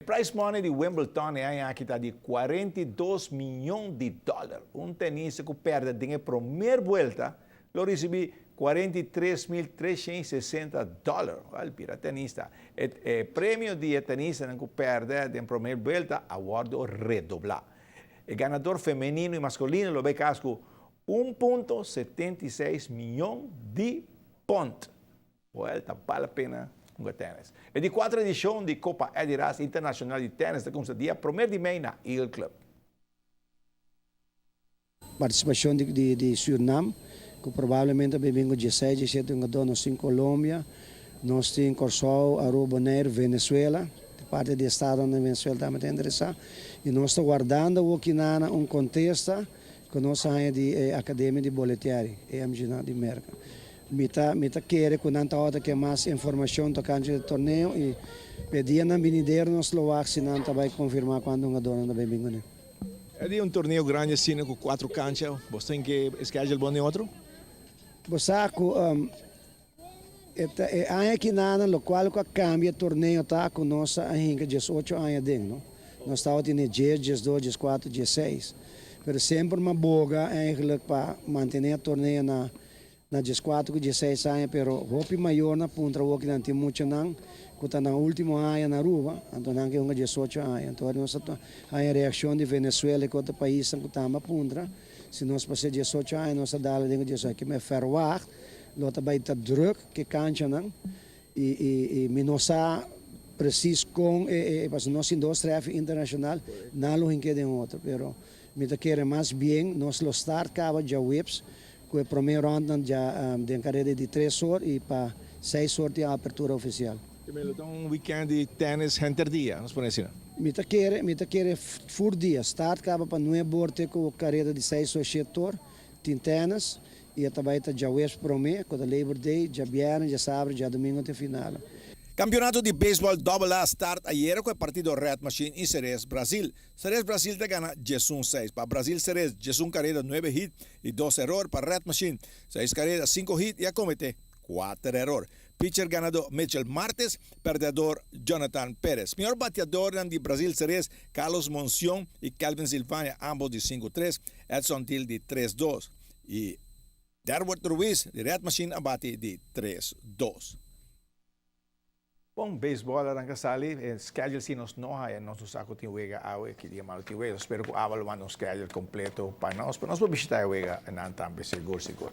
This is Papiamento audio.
Prize money di Wimbledon e aña aki ta di 42 miyon di dollar. Un tenista cu perde den prome vuelta lo ricibi 43.360 dollar. Wel, pira tenista. E premio di tenista cu perde den prome vuelta a wordo redobla. E ganador femenino y masculino lo bay cas cu 1.76 miyon di pond. Wel, ta bale la pena hunga tennis. E di cuater edicion di Copa Eddie Ras Internacional di Tennis ta cuminsa dia 1 di mei na Eagle Club. Participacion di Suriname, cu probablemente bay bin cu 16, 17 hungado. Nos tin Colombia, nos tin Corsou, Aruba, Bonaire, Venezuela, parti di estado di Venezuela tambe ta interesa. Y nos ta wardando aki na un contesta cu nos a di Academia di Bollettieri, AMG di Merca. Mi ta kere cu nan ta kier mas informacion tocante e torneo y pa dia nan binidero nos lo si nan bay confirma cuanto hungado nan bay bin. E di un torneo grandi asina cu cuater cancha, bo tin cu schedule bon di otro? Bo um, e aña aki nan, locual cu cambia torneo ta cu nos a hinca 18 aña den, no? Nos tabata tin 10, 12, 14, 16. Pero semper m'a boga eigenlijk pa mantene e torneo na 14 cu 16 aña, pero hopi mayor a puntra o cu nan tin mucha nan, cu ta na ultimo aña na Aruba, anto nan kier 18 aña. Anto nos a reaccion di Venezuela y otro pais cu ta puntra, si nos pasa 18 aña, nos dal den 18, cu mi verwacht, lo ta bay ta druk cu cancha nan, y mi no sa precies con e e nos industria internacional nan lo hinca den otro, pero mi ta kere mas bien nos lo start caba diahuebs cu e prome ronda ya di careda di 3 or y pa 6 or di apertura oficial. Un weekend di tennis henter dia, nos por asina. Mi ta kere full dia, start caba pa 9 or te cu careda di 6 of 7 or, tin tennis, y tambe ta diahuebs prome, cu Labor Day, diabierna, diasabra, diadomingo te final. Campeonato di baseball Double A start ayera cu e partido Red Machine y Ceres Brasil. Ceres Brasil ta gana 11-6. Pa Brasil Ceres, 11 careda, 9 hit y 2 error. Pa Red Machine, 6 careda, 5 hit y a comete 4 error. Pitcher ganador Mitchell Martes, perdedor Jonathan Pérez. Mihor bateador di Brasil Ceres, Carlos Moncion y Calvin Silvania, ambos di 5-3. Edson Till di 3-2. Y Derwood Ruiz di Red Machine a bati di 3-2. Bon, baseball a ranca sali, schedule si nos no haya, nos no sa cu tin wega awe, ki dia malo tin wega. Spero cu Ava lo manda un schedule completo pa nos, pa nos por bishita e wega, nan tambe sigur sigur.